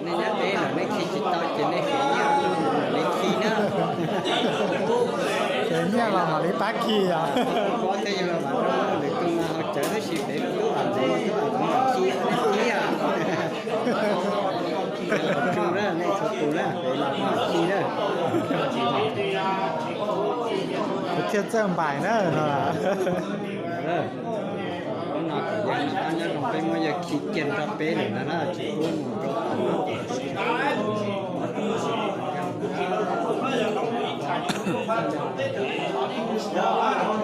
Nej nyob deb lawm nej khi tsis tau ces nej feem nyiaj los nej khi na. Feem nyiaj los mam li pab khi os. Pob thiab yawg los mam rau lwm tus ho cawv tab sis peb tub vam ntxwv tub vam ntxwv khi, khi os. Txhua tus na, nej txhua tus na, peb los khi na. Kuv thiaj txawj npaim na no. Hnub no kuv yog nyob zoo peb muab yawg khi kiag rau peb lawm ntag na, tsis pub mus rau tom no.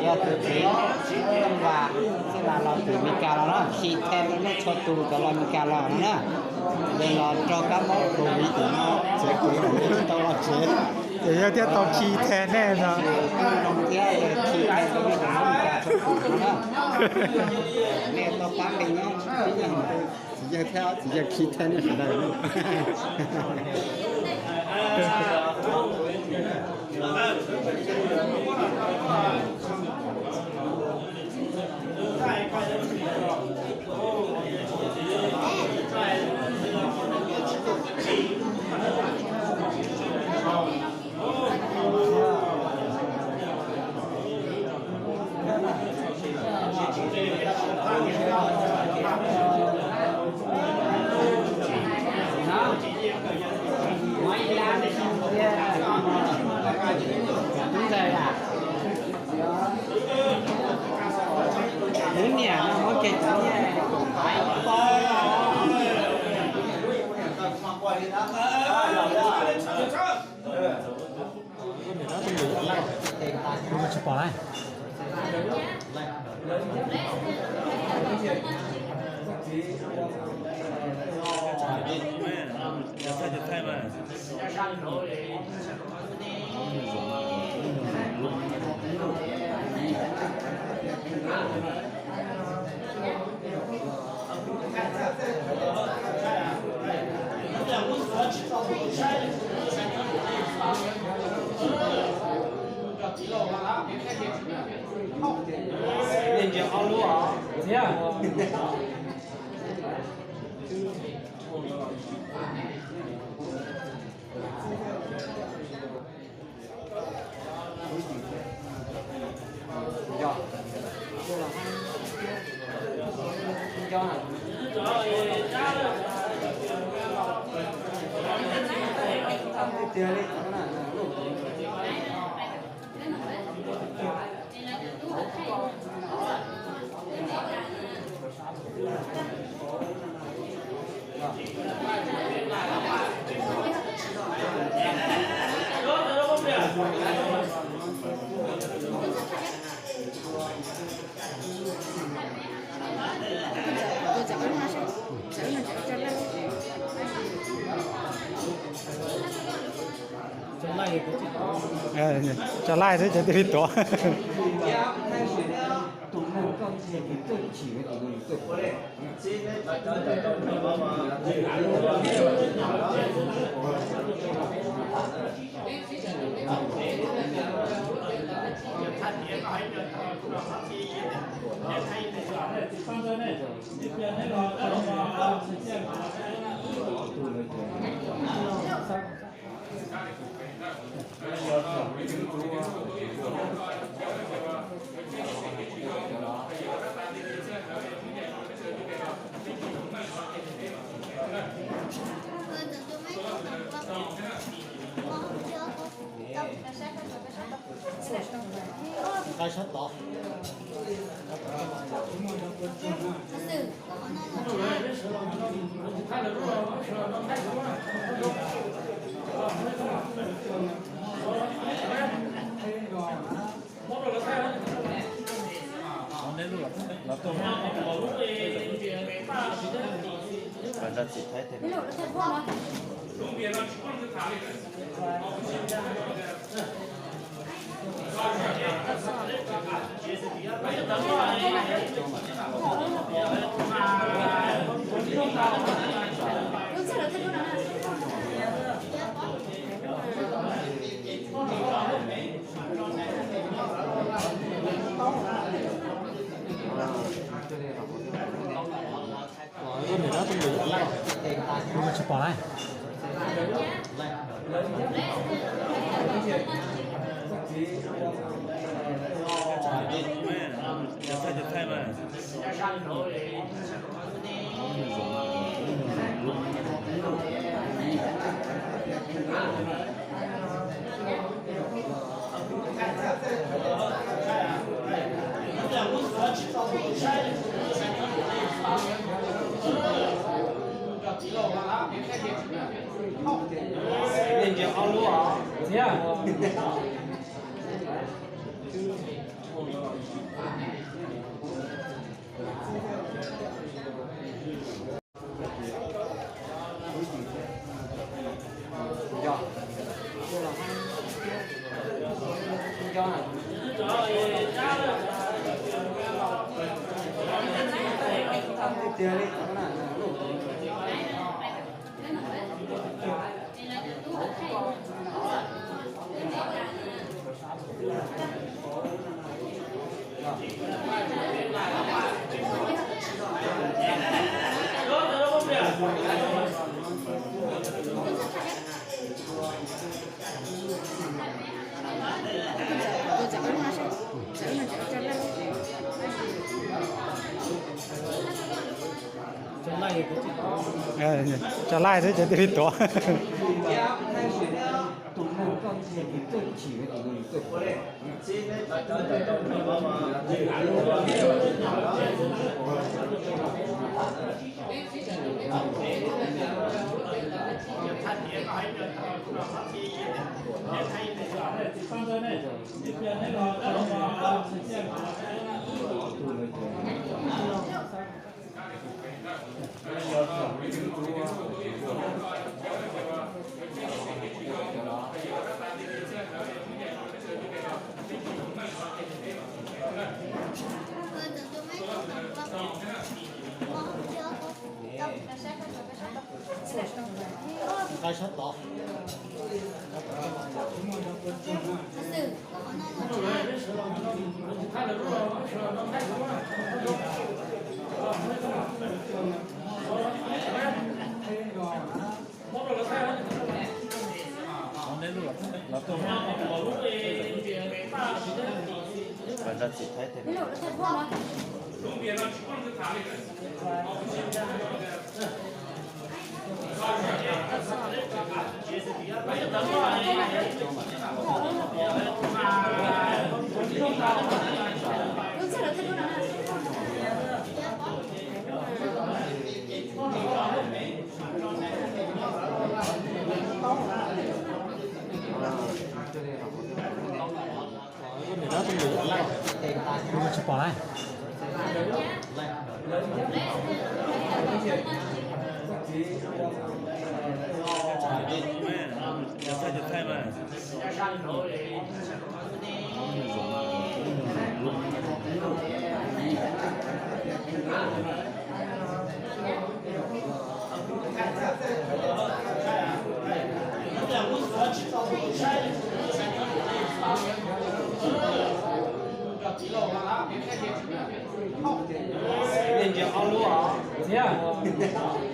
Yog tus tsev Tooj Vas, Tooj Vas los tim Meskas los na, khi them rau nej txhua tus cov los Meskas los no na. Yog los raug kab mob COVID tim no, tsev kuv tsis tau los tsev, ces yog thiaj tau khi them nej no. Thiab khi them rau nej cov Meskas txhua tus no na. Nej tau pab npe nyob, txiv yawg thiab txiv yawg khi them nej sawv daws. Tso laij xwb ces twb tuav. Tsis pom lawm. Tso laij xwb ces twb li tuav. Tsis pom lawm. Thiab